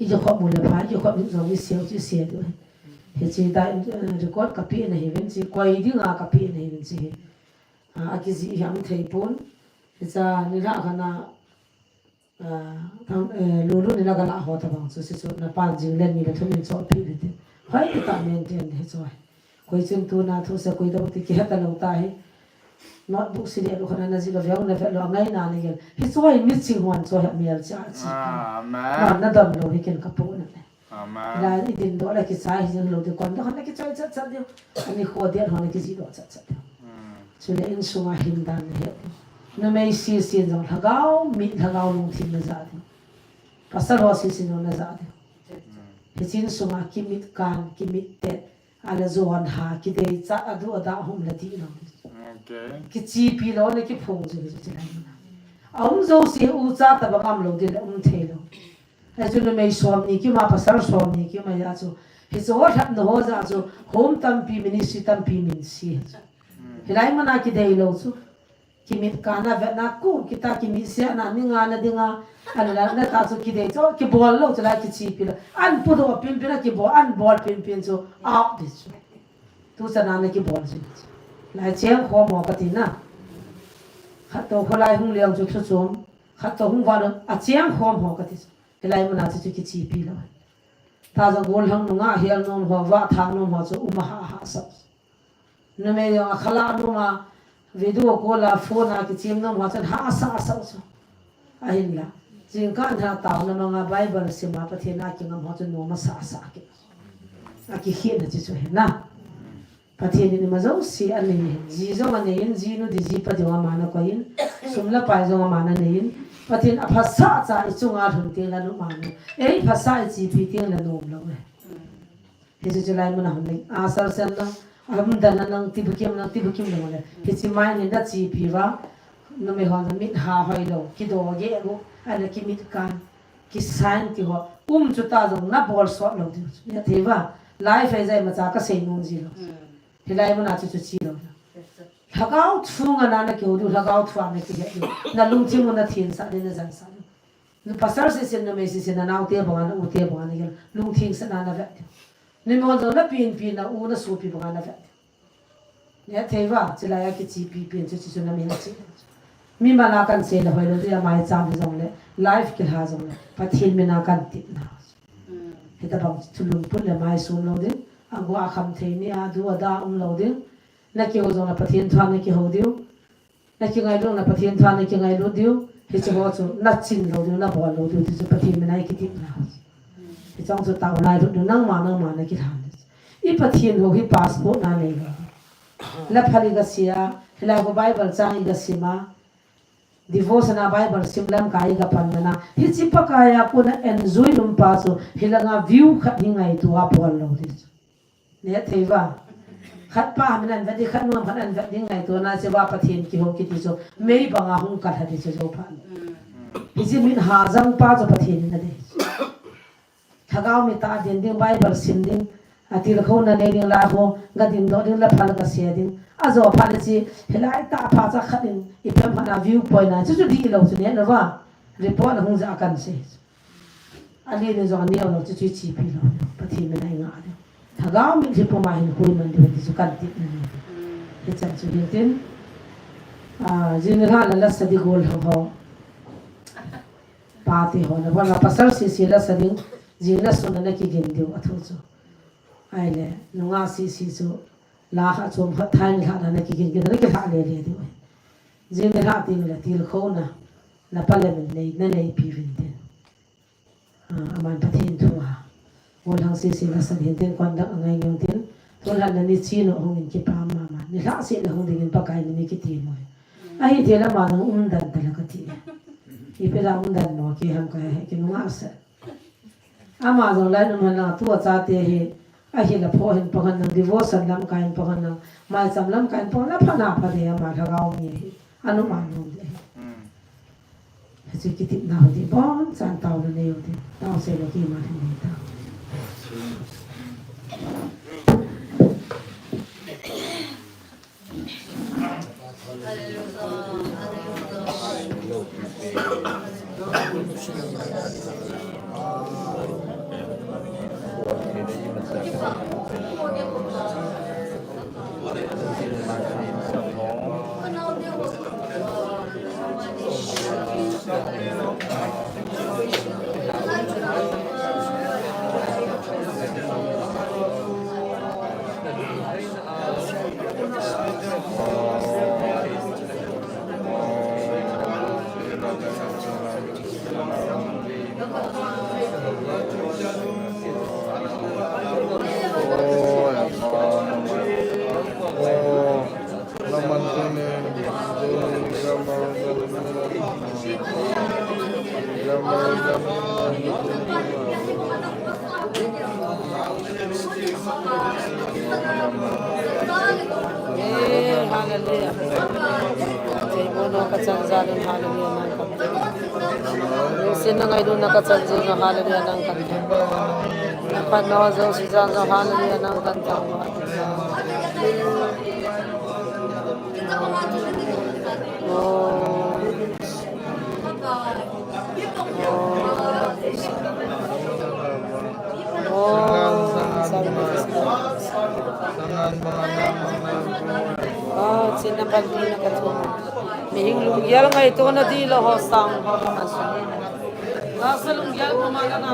I jo khop mu le pha, i jo khop mu jong i siau chu i sia diu. Hiche ta, eh, record ka pi na hi vin chi, koi dinga ka pi na hi vin chi hi. Ah, a kiji hi am thei pon. Hicha ni lha khana, ah, thang, eh, lulu ni la ka la ho ta bang chu si chu na pan jing le ni le thum in cho pi le ti. Hoi ta men ten he choi. Koi chun tuna thu sa koi dau ti kihe ta lou ta hi. Notebook si le lu khana na ji lo veu na ve lo a ngai na ni gel. Hi choi mi ching huan choi ha mial cha chi. Ah, amen. Na, na dam lo hi ken ka pu na. Amen. La i din do la ki chai hi jeng lo de kon do khana ki choi chat chat de. Ani kho de hona ki ji do chat chat de. Chule insunga hin dan he. Numei si si jong lhagao, mi lhagao lungthim na ja de. Pasal ho si si jong na ja de. Hichin sunga kimit kan, kimit te. Ala jon ha, kidei cha, adu ada hum la ti lo. Okay. Kichipi lo le kiphong ju ju chilai na. Aum jouse u cha ta bang am lo din um thei lo. Ai chu numei som ni kima pasal som ni kima ya chu. Hi chu ho lhap na ho ja chu home tampi ministry tampi min si. Hilai muna kidei lo chu. Kimit kana vetna ku kita kimit siana ni nga na dinga. Ala na ta chu kidei chu kibol lo chu lai kichipi lo. An pu do pin pin a kibol an bol pin pin chu out this. Tu chana na kibol chu. Lai cheng khom ho ka ti na. Khat to kholai hung liang chu thu chom. Khat to hung va lo a cheng khom ho ka ti chu. Hilai muna chu chu kichipi lo. Ta jong gol hang nunga hial nom ho va thang nom ho chu um a ha ha sa. Numei jong a khala numa video call a phone a kichim nom ho chun ha asa asa chu. Ahin la. Jingkah na taona manga Bible sima Pathen a kingam ho chun nom asa asa ki. A kikhel na chi chu hin na. Pathen in ima jouse anei hin. Ji jong anei in, ji nu di ji pa ding ama na koi in. Sum le pai jong ama na nei in. Pathen a phasah cha i chunga lhun teng la nom a nom. Ei phasah i chipi teng la nom lo e. Hichu chu lai muna hung le, a sal sal na, a hum dan na nang tibukim nang tibukim nang le. Hichi mai ni na chipi va, numei hon mit ha hoi lo, kido ge gu, ana kimit kan, kisan ti ho, um chu ta jong na bol sot lo diu. Ya thei va, lai fai jai ma cha ka sei nun ji lo. Hilai muna chu chu chi lo. Lhagao thu nga na na kiu diu, lhagao thu a na kihe diu. Na lungthim u na thin sa diu, na jan sa diu. Pasal sisin, numei sisin, na naote banga, na ute banga, na gel lungthim sena na vet diu. Numei hon jong na pin pin, na u na sopi banga na vet diu. Nethei va, chilai a kichipi pin chu, chu, chu na mi ha chi. Mi mala kan sei le hoi lo dia mai cham hi jong le, live kilha jong le, Pathen mina kan tip na. Hitabang chu lungput le maisum lou ding. Agu akham thei ni a, adu ada um lou ding. Na kihou jong le Pathen thu a na kihou diu. Na kingailut jong le Pathen thu a na kingailut diu. Hiche ho chu na chin lou diu, na bol lou diu, ti chu Pathen min a i kitepna. Hiche jong chu taona i lut diu, nangma, nangma na kilhan. I Pathen hou hi passport na nei lou. La phal i gasei a, hilai khu Bible chang i gasim a, devotion a Bible sim lamkai i gapan na. Hiche Pakai a kona enjoy lum pa chu, hilanga view khat hi ngaito a bol lou ding chu. Nehthei uva. Khat pa ham nan vet ding, khat nu ham khat nan vet ding ngaito na chu va Pathen kihou kiti chu. Mei banga hung kal ha ding chu jou phat. Hiche min ha jang pa chu Pathen in adei. Lhagao mit a din ding, Bible sim ding, a tilkhouna nei ding, la ho, ga dindoh ding, la phal ga sei ding. Ajo phat le chu, hilai tah pha cha khat in, i pem phat na view point na, chu chu dih lou chu neh lou va. Report na hung ja kan sei. Ali ni jong aneo lou chu chu i chepi lou. Pathen min a i ngah lou. Lhagao mit hi puma hin hui man diu ti chu kan tepna nei. Hichan chu hin tin. Ah, jing ni lha la la sa di gol ho. Pate ho na, bon, pasal sese la sa ding, jing le sun a na kigin diu a thu chu. Ahile, nungah sese chu, la kha chom khat thai ni lha na na kigin, kigin na kilha le le diu. Jing ni lha ding le, tilkhouna, na pa le min nei, na neipi uvin tin. Ah, aman Pathen thu a. Golhang sese la sa ding tin, kon dang angai ngai tin. Tun lha na ni chi no hung in kipa mama. Ni lha se le hung ding in Pakai ni mi kiti mo. Ahi thei le ama jong umdan ta la kati. Ipi la umdan mo kei ham kahe, ki nungah sa. Ama jong lai nung han lang tua chate hi, ahi la pho hin pang han lang, devotion lamkai hin pang han lang, maicham lamkai hin pang, la pha na pha de ama lhagao mi hi. Anu ma nu de. Hichu kitepna ho di bon chan taona nei u tin. Tao sei lou ki ma hin nei ta. Eh, hallelujah. Jai bono ka chan jalun, hallelujah, nang kan. Sin na ngailutna ka chan jalun, hallelujah, nang kan. Na pan na jo si jan jo, hallelujah, nang kan. Oh. Oh, chin na pan na ka thu. Mihing lunggel ngaito na di lou ho sang. Nasa lunggel ko ma na na.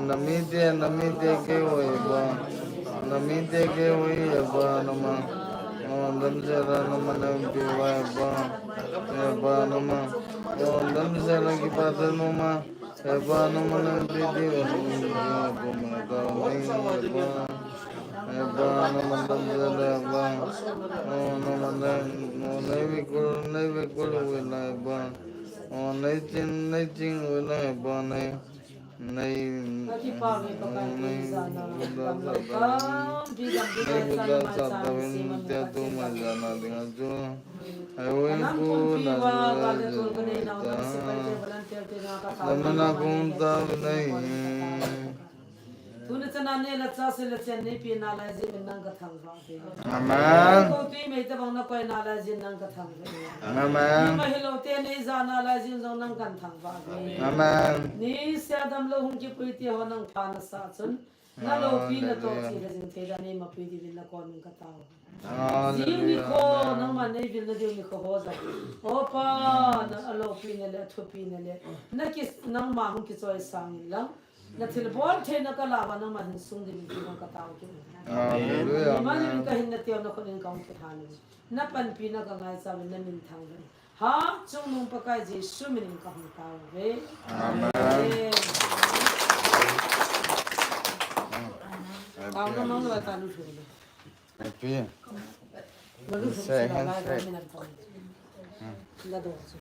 Namite, namite ke oi ba. Namite ke oi ba nama. Namdam sera nama nampi ba ba. Ba nama. Namdam sera ki pata nama. Eba nama nampi di ba. Eba nama nampi di ba. Eba nama nampi di ba. Nama nampi di ba. Nai vikul, nai vikul wila ba. Nai chin, nai chin wila ba nai. Nei, nei buda sa tawin tia tu mai jana dinga chu. Ai oi ku na ta. Lamana kung ta nei. Tuna chana ne la cha se la chen ne pi na la ji min nang ka thang va ve. Amen. Ko tui mei ta bang na koi na la ji nang ka thang ve. Amen. Ni ma hilo te nei ja na la ji jong nang kan thang va ve. Amen. Ni sia dam lo hung kipui ti ho nang pha na sa chun. Na lopi na to chi la jing te da nei ma pui di vin na kon min ka tao. Jiu nikho, nangma nei vil na jiu nikho ho ja. O Pa, na alopi na le, athupi na le. Na kis, nangma hung kichoi sang in lang. Na thilbol theina ka lah uva nangma hin sung ding in ti nang ka tao kit. Hallelujah. Ni ma ni ka hin na teo na khut in ka hung kit hallelujah. Na panpina ka ngaicha uvin na min thang uvin. Ha, chungnung Pakai Jesu min in ka hung tao uve. Amen. Amen. Tao na mang la ta lu thun. Happy. Second, second.